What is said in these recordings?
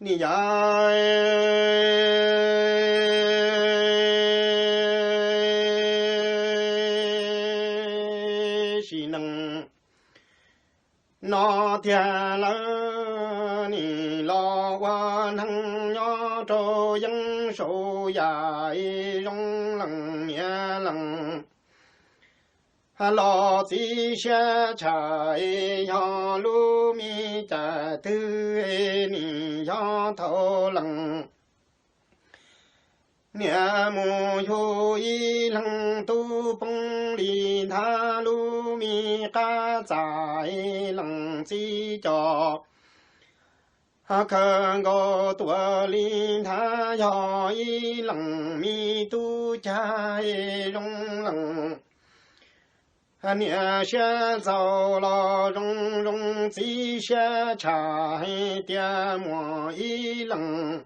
Nim yog sim neej no tiag lawm, nim los ua neeg nyob rau yeeb saum yam zoo leej niam leej. Los txiv siab tshaj yog lub me cas twg, nim yog thaum leej niam mus yug ib leeg tub poob li nthav, lub me qab txaj leej txiv coj kawg nkaus tuaj li nthav, yog ib leej me tub cag zoo leej niam siab ntxaug los zoo zoo, txiv siab tshaj hais tias muaj ib leej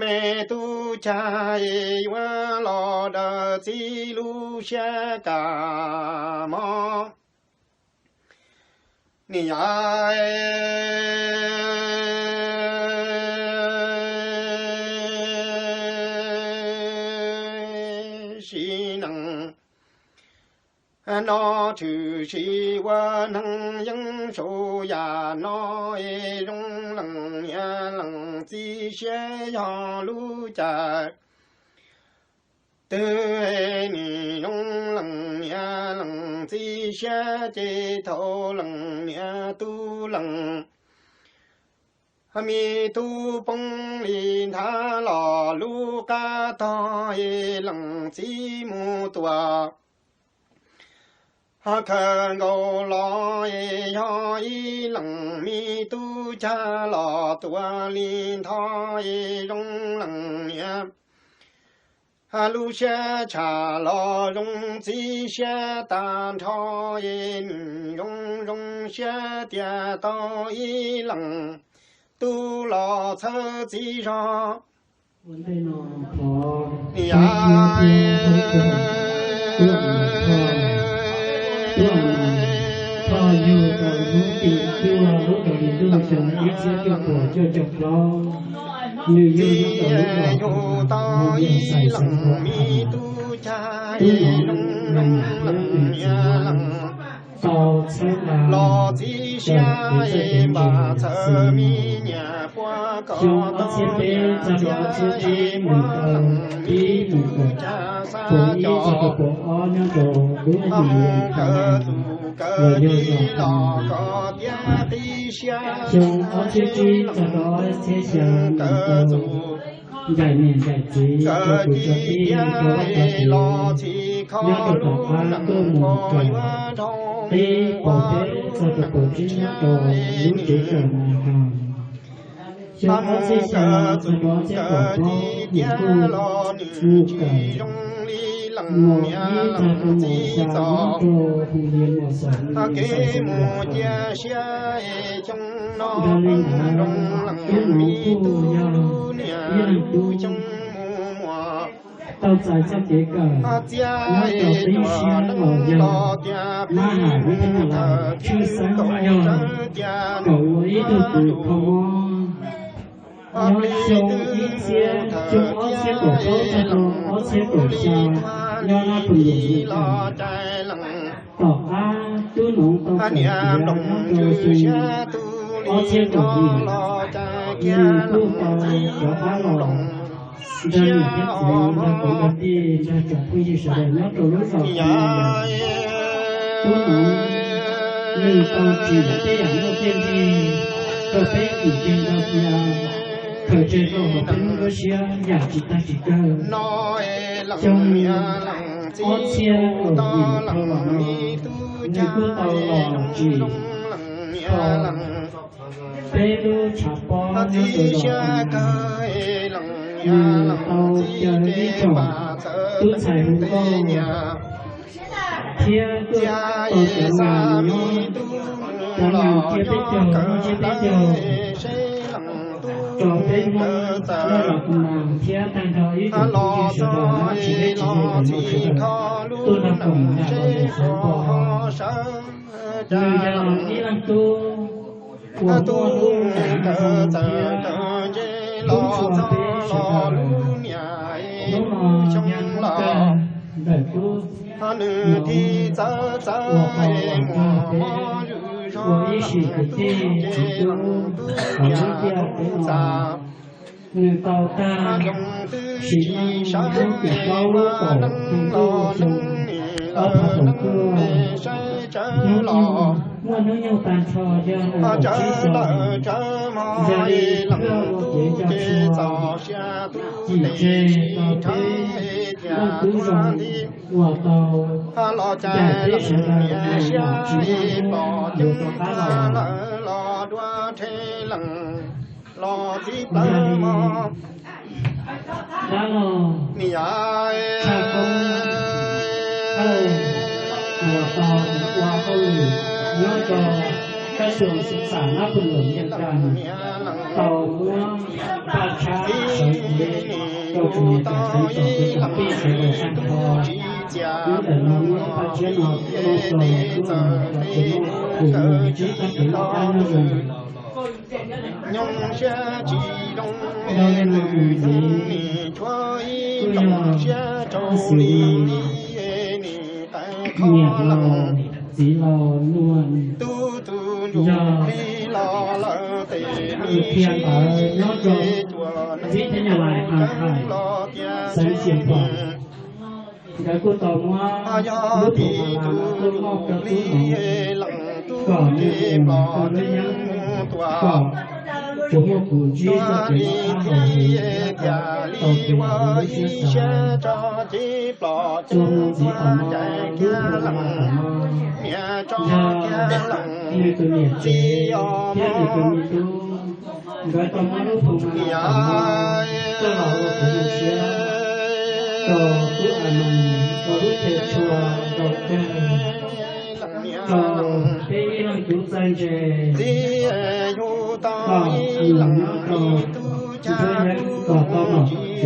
me tub cag yuav los daws txiv lub siab kam mob. Nim yog sim neej no tshwm sim ua neeg yeeb saum yam no, zoo leej niam leej txiv siab yog lub cas twg, nim zoo leej niam leej txiv siab ces thaum leej niam tub leej me tub poob li nthav los lub qab tog leej txiv mus tua kawg nkaus los, yog ib leej me tub cag los tua li ntho, zoo leej niam lub siab tshaj los zoo txiv siab tag nrho, nim zoo zoo siab tias tau ib leej tub los txhawb txiv zog. Txiv yug tau ib leej me tub cag, ib leej leej tau txhawb los txiv siab npam txhawb me nyiam puab kom tau nyiam txiv yug leej me tub cag xav coj kawg tus kawg tij los kom tiav qib siab xyoo ob txhiab tsib txog rau ob txhiab xya kawg tus ncaim niam ncaim txiv rau tus cov tij rau vaj cov tsev nyob rau tom qab tuaj mus kawm qib paus peb txog rau paus tsib nyob rau lub tsev kawm Nas Has. Xyoo ob txhiab xya txog rau ob txhiab kaum plaub nws kuj mus kawm mos ib txog rau mos xya nyob rau hu li mos xom nws xaim xeem Las Khas. Nrog li ntawd, tub Nuv kuj yog ib leej tub tau txais txoj kev kawm nyob rau tib siab los yog Mab Ham Vib Thab Ntas Las tshwj xeeb yog kom ua ib tug kws kho mob. Nyob xyoo ib txhiab, xyoo ob txhiab kaum plaub txog rau ob txhiab kaum xya nyob Nab Phu Luam Nus Kawm. Tom qab tub Nuv tau kawm tiav nyob rau xyoo ob txhiab kaum yim, nws kuj tau rov qab los nrog niam thiab txiv, nrog kwv nrog tij, nrog tsoom phooj ywg sawv daws nyob rau lub zos Tub Nuv, nws tau tsim tej yam luaj tej nrig rau peb kim tiag nrog cia, khaws tseg rau hauv peb lub siab yam tsis tag tsis kawg. Xyoo ob txhiab kaum yim dhau los no, nws kuj tau los tsim kho peb lub tshav pob nyob rau zos Tub Nas. Nws tau caw ib tsoom tub ntxhais hu nkauj thiab tuaj tau cov nas nyob, cov nas tsiab peb caug, muaj tsiab peb caug, tso peb Hmoob nyob zos Tub Nas thiab tag nrho ib tsoom phooj ywg sawv daws nyob tsis deb tsis ze ntawm no sawv daws tuaj nrog koom nram los ntawm Suav Npo. Nws yog ib leej tub Ua tuaj hnub ntawm no txawm nce los txog los lub niam hnub no yog hnub kawg ntawm tub mus ib txawv txawv ua tau los nrog peb ua ib sim kwv tij txiv tub hauv lub ntiaj teb no. Nws tau tag sim neej hnub tim plaub lub kaum hli ntuj xyoo ob phav kaum cuaj, hnub nyoog, muaj hnub nyoog tag nrho yog nees nkaum tsib xyoos. Yog li thawj ua kev nco tshua, cim tseg rau peb leej tub zoo uas tau ncaim peb sawv daws mus yam tsis muaj hnub yuav rov qab los. Yog li dab laug Tshaj Koob Thawj uas tau ua hauj lwm nyob rau kab xyoo xib xam nab phu luam yag kas tau muab paj tshab sawv cev rau tus niam tais tseem tsom tus tsoom tij sawv daws saj kho. Hnub ntawm no muab paj tshab no muab rau tub no kom tsis muaj tus ntsib txoj kev noj qab nyob zoo. Nyob li no mus ntxiv kuj yog tus xws li niam laus txiv laus Nuj, yog tus qhia ntawv nyob rau ntxib thiab nyab laj a hais xeev Xia Phoom. Nkawd kuj tau muab lub thum ma las no tuaj moj rau tub no kom nws mus rau lub nyoog kom tsuas muaj kuv ntsib txoj kev noj qab haus huv thiab tau kev ua lub siab xav. Txuas mus ntxiv tom no lub thum ma las tom no yog nws tus niam tsev thiab nws tus me tub, nkawd tau muab lub thum ma las tom no coj los ua kev zoo siab rau tub A Noos ua lub qhia tshua zoo kawg rau peb ib leej tub txawj ntse kom mus nyob rau ntuj yeeb kom tau nom tswv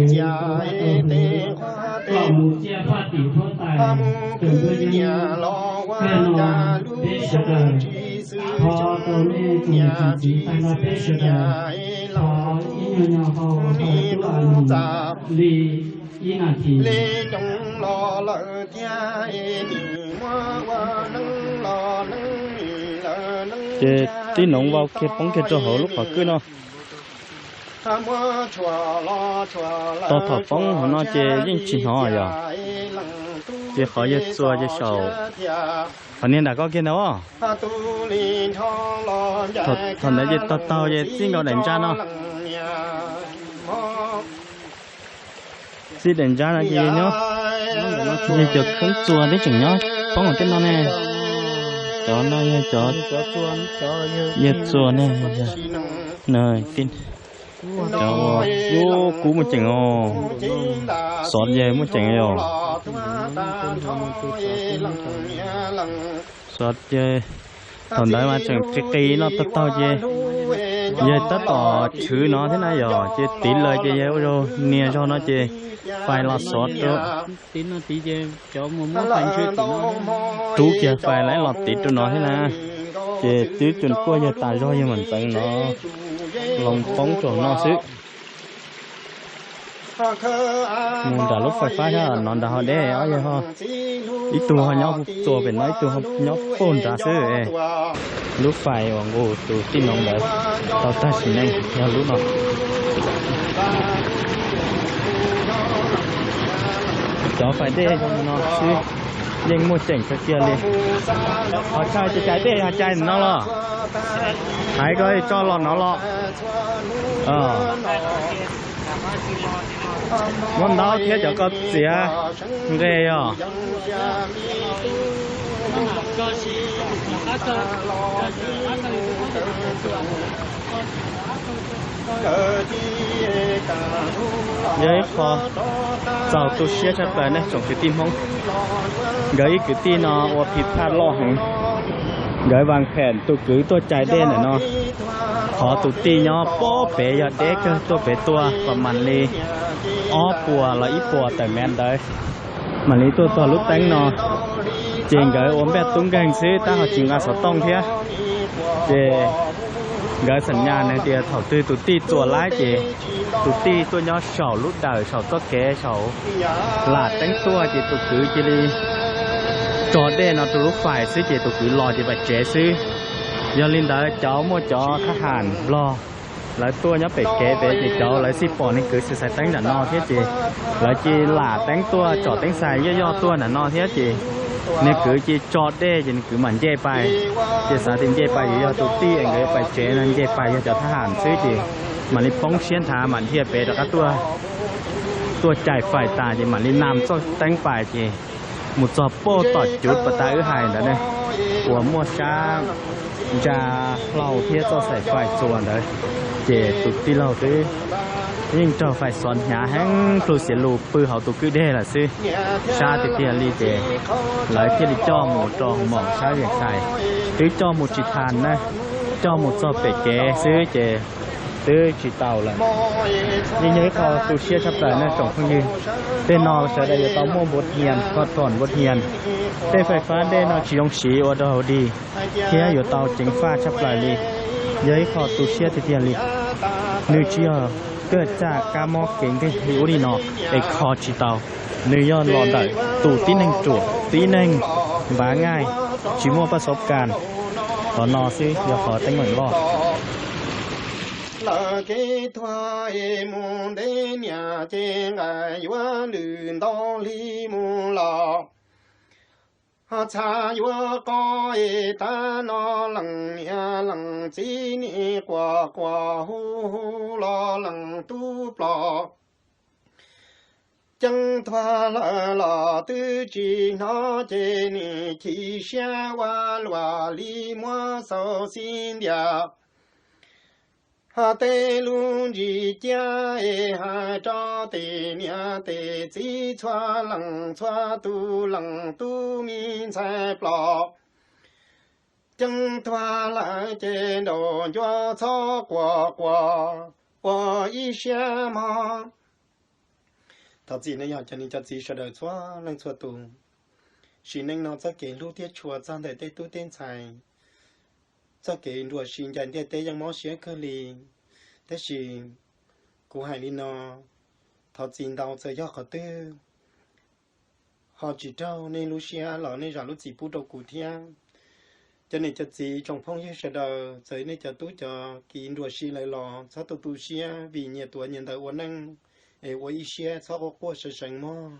kom mus ciaj faj tim huab tais rau ntuj yeeb. Kawg no peb sawv daws thov rau nej tsoom niam tsoom txiv tag nrho peb sawv daws thov ib nyuag nyuag hau rau tub A Noos li ib nas this. Ces tib noov vau kiag poob kiag rau hauv lub qhov kwj no. Tau thaum poob hauv no ces yeej tsis hnov yom. Ces qhov yawg txuas ces saum, qhov niag nram koj kiag ntag os. Thaum ntawd ces taug taug ces txij nkaus daim ntsa no. Txij daim ntsa no ces yawg nyob, yawg cov khoob txuas twb tseem nyob poob hauv tej no ne. Cov no yog cov yawg txuas ne. Cov uas kub kub muaj ceem os, xov yawg muaj ceem os. Xov ces thaum ntawd mas tseem qis qis no taug taug ces yawg tab tom tshwv no thiab na yom, ces tiv lawm ces yawg ua zaug nias zog no ces fais los xov rau. Rub kiag fais lawm los tiv rau no thiab na. Ces twb tsuas kuaj yawg tas zog yawg mam ntxeev no los poob rau no xwb. Mus nram lub fais fab thiab no nrad ho deb ob yawg ho, ib tug ho nyob txuas pem no ib tug ho nyob puag nrad xwb. Lub fais uas nqus tus tij noov ntawd tau tag sim neej yog lub no. Cov fais dej zoo no xwb yeej muaj ceem kawg kiag li. Ho tshaj cai dej ho cai no los, hais koj tso los no los. Muab ntaub thiab cov ko txiav nqe os. Yog ib qho txaus tu siab tshaj plaws nej tsoom kwv tij Hmoob. Nkawd ib kwv tij no ua phi phaj loj heev. Nkawd vas phem tus kwv tuaj cai dej ntawm no, thov tus tij nyob pob pem yog deb kawg tuaj pem tuaj kom mam li ob puas los ib puas tawm mev ntawd mam li tuaj txog lub teeb no. Ces nkawd ua npaj tub nkeeg xwb tab ho tsis nqa xov tooj thiab. Ces Nkawd xam nyas nws tias thaum twg tus tij txuas laib ces tus tij tuaj nyob saum lub dawm saum txoj kev saum lam teeb tuaj ces tus kwv cia li tso dej no rau lub fais xwb ces tus kwv los ces pais tsev xwb. Yog li ntawd cov muaj cov thab ham Nplog lawv tuaj nyob pem kev pem ces cov lawv xij pom nws kwv xwb xaiv teeb nram no thiab ces lawv cia li lam teeb tuaj tsom teeb xais yoj yoj tuaj nram no thiab ces nws kwv cia li tso dej ces nws kwv mam nce pais. Ces xav tias nce pais yuav yog tus tij es nkawd yuav pais tsev no nce pais yog cov thab ham xwb ces mam li poob siab nthav mam dhia pem rov qab tuaj. Tuaj cais fais tas ces mam li nam txoj teeb pais ces mus txog pem tom cuv pas tas wb hais ntawd ne, uas muaj sab ntsa hlau thiab txoj xaim fais txuas ntawd, ces tus tij laug twb yeej raug fais xov hnyav heev plhu xiav lus pw hauv tus kwj deg lawm xwb. Sab tiag tiag li ces lawv thiaj li coj mus rau hoo maum sab Vias Xais, twb coj mus tsis tas na, coj mus txog pem kev xwb ces twb tsis tau lawm. Yeej yog ib qho tu siab tshaj plaws nej tsoom phooj ywg. Tej no sawv daws yuav tau muaj npuav hias, kho trom npuav hias. Tej fais fab dej no tsis zoo siv ua rau hauv dig thiab yuav tau ceev faj tshaj plaws li. Yog ib qho tu siab tiag tiag li. Nws tsis yog kawj txaj kab mob kev nkeeg li ub li no es kho tsis tau. Nws yog los ntawm tus tib neeg ruam, tib neeg npav ngaij, tsis muaj paj xov kas. Qhov no xwb yog qhov teeb meem loj. Lawv kev tuag es mus ntev niam ces nqaij yuav lwm ntau hli mus los. Ho txha yuav qo es tav no leej niam leej txiv nim quas quas hu hu los leej tub plom. Ceeb tuag lawm los twb tsis hnov ces nim chim siab ua luaj li muab xaus xib ntiag. Ho tej lub ntsis ciab es hais rau tej niam tej txiv txhua leej txhua tus leej tub mi ntxhais plom. Ceeb tuag lawm ces nraum ncua txhob quas quas ua ib siab mog. Thov txim nej yog cov niam cov txiv sawv daws txhua leej txhua tus. Sim neej no txoj kev hlub thiab tshua txog ntawm tej tub tej ntxhais, txoj kev nruam sis ncaim ntiaj teb yeej mob siab kawg li. Tab sis kuv hais li no, thov txim ntau txawm yog qhov twg ho tsis raug nej lub siab los nej zam lub txim pub rau kuv thiab. Cov niam cov txiv tsoom phooj ywg sawv daws, txawm nej cov tub cov kiv nruam sis lawm los txhob tu tu siab vim nyias tuav nyias ntawv ua neej es ua ib siab txhob quaj quaj seev seev mog.